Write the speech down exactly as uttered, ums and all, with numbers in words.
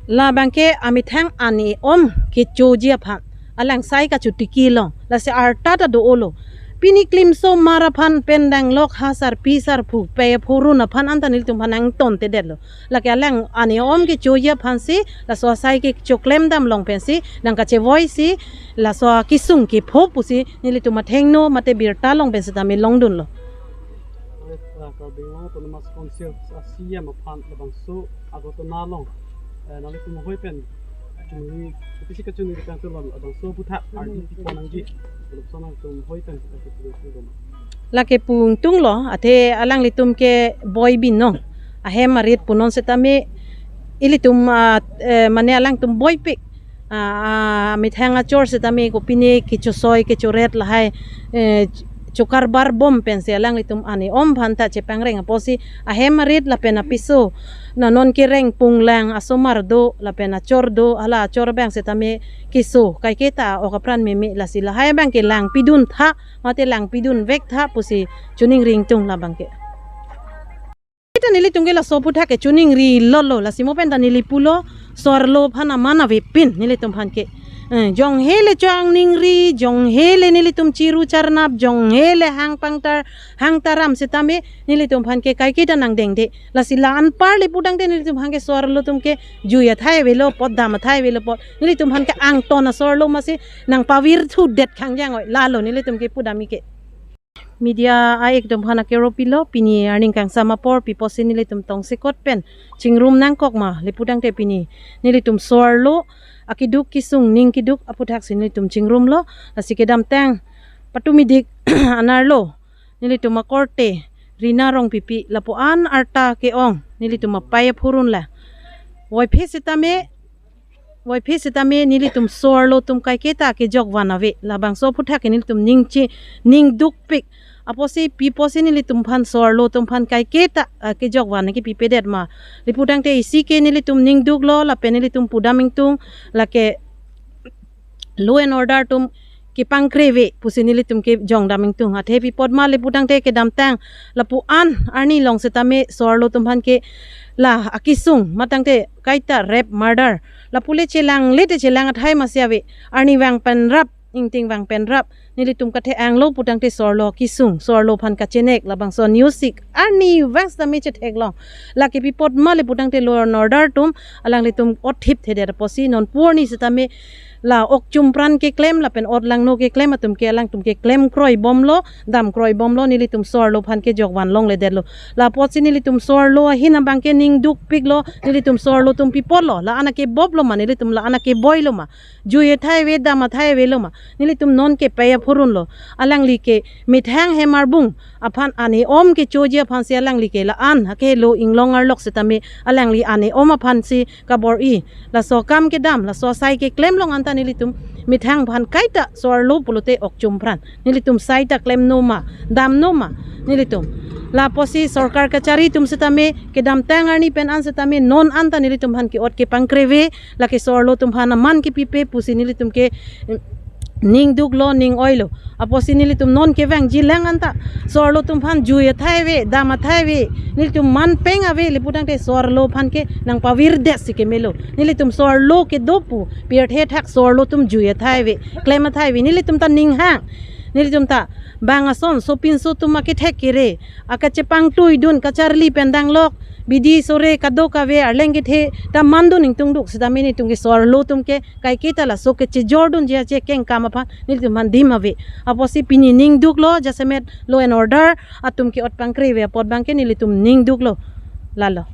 Labangke amethang an-e-om kechoji aphan alang sai kachotiki long, lasi arta ta do-olo. Pini klimso mar aphan pen danglok ha sarpi sarpo pei aphurun aphan anta nelitum aphan nangtontedetlo. Lake alang an-e-om kechoji aphansi laso asai kechoklem dam long pensi nangkachevoisi laso akesung kepho pusi nelitum athengno mate birta along pen sitame longdunlo. Ore, ah, Karbi Anglong Autonomous Council a-C E M aphan labangso aghotona along, eh, nanglitum ahoi pen kachini, kopisi kachini kachangtulon labangso aphuthak ardi pipo nangji, lapuson nangtum ahoi pen, eh, kachini kachini doma. Lake pu ingtunglo, athe alanglitum ke boi binong. Ahem arit punon sitame ilitum, ah, eh, mane alangtum boipik. Ah, ah, methang achor sitame kopine kechosoi kechoret lahai, eh, chokarbarbom pensi alanglitum an-e-om aphanta chepangreng apotsi ahem arit lapen apiso na non kereng punglang asomar do lapen achor do, hala achor abang sitame keso kaiketa ok apran meme, lasi lahai abangke langpidun tha mate langpidunvek tha pusi choningri ingtung labangke. Ita nelitum ke laso aphuthak ke choningrilo lo, lasi mo penta neli pulo, so-arlo aphan aman avepin nelitum aphan ke. Eh, jonghe le cho-ang ningri, jonghe le nelitum chiru charnap, jonghe le hang pangtar, hang taram sitame nelitum aphan ke kaiketa nangdengde. Lasi la anparli pudangte nelitum aphan ke so-arlo atum ke jui athai avelo apot, dam athai avelo apot, nelitum aphan ke angton a-so-arlo masi nangpavirthudet khangjang oi, lalo nelitum ke pudam ike. Media a-ek atum aphan akero pilo, pini arni kangsam apor pi apotsi nelitum tongsekot pen chingrum nangkok ma, le pudangte pini nelitum so-arlo akeduk kesung, ning keduk aphuthaksi nelitum chingrumlo. Lasi kedamtang patumidik anerlo nelitum akorte Rina Rongpipi lapu-an arta ke-ong nelitum apei aphurun la. Voiphe sitame, voiphe sitame nelitum so-arlo atum kaiketa kejokvan ave. Labangso aphuthak ke nelitum ningchi, ning dukpik. Apotsi pi apotsi nelitum aphan so-arlo atum aphan kaiketa, ah, kejokvan kepipedet ma, le pudangte isi ke nelitum ning duklo lapen nelitum pudam ingtung, lake law and order atum kepangkre ave pusi nelitum kejongdam ingtung. Athe pi apot ma le pudangte kedamtang lapu-an arni along sitame so-arlo atum aphan ke la akesung matangte kaita rape, murder, lapu le chelang le te chelang athai masi ave. Arnivang pen rap, ingtingvang pen rap, nelitum kathe-anglo pudangte so-arlo kesung, so-arlo aphan kachenek, labangso news ik arnivang sitame chetheklong. Lake pi apot ma le pudangte law and order atum alanglitum otthip thedet apotsi non pu arni sitame la ok chumpran keklem lapen ot langno keklem atum ke alangtum ke klem kroibomlo, dam kroibomlo, nelitum so-arlo aphan kejokvan longledetlo. La apotsi nelitum so-arlo ahin abangke ning dukpiklo, nelitum so-arlo atum pi apotlo, la-an akeboplo ma, nelitum la-an akeboilo ma, jui athai ave, dam athai avelo ma, nelitum non kepei aphurunlo. Alangli ke methang hem arbung aphan an-e-om kechoji aphansi alangli ke la-an akehelo inglong arlok sitame alangli an-e-om aphansi kabor-i. Laso akam kedam, laso asai keklem along anta nelitum methang aphan kaita so-arlo pulote ok chumpran, nelitum saita klemno ma, damno ma, nelitum. La apotsi sorkar kachari atum sitame kedamtang arni pen an sitame non anta nelitum aphan ke-ot kepangkre ave, lake so-arlo atum aphan aman kepipe pusi nelitum ke, em, ning duklo, ning oilo. Apotsi nelitum non kevangjilang anta so-arlo atum aphan jui athai ave, dam athai ave, nelitum man peng ave, le pudangte so-arlo aphan ke nangpavirdetsi kemelo. Nelitum so-arlo kedo pu pirthe thak so-arlo atum jui athai ave, klem athai ave, nelitum ta ning hang. Nelitum ta bang ason sopinso atum akethek kere, akachepangtui dun, kacharli pen danglok, bidi sore kadokave arleng kethe ta mandun ingtung duk sitame nelitum ke so-arlo atum ke kaiketa laso kechejordunji achekeng akam aphan nelitum aphan dim ave. Apotsi pini ning duklo, jasemet law and order atum ke-ot pangkre ave apot abangke nelitum ning duklo. Lalo.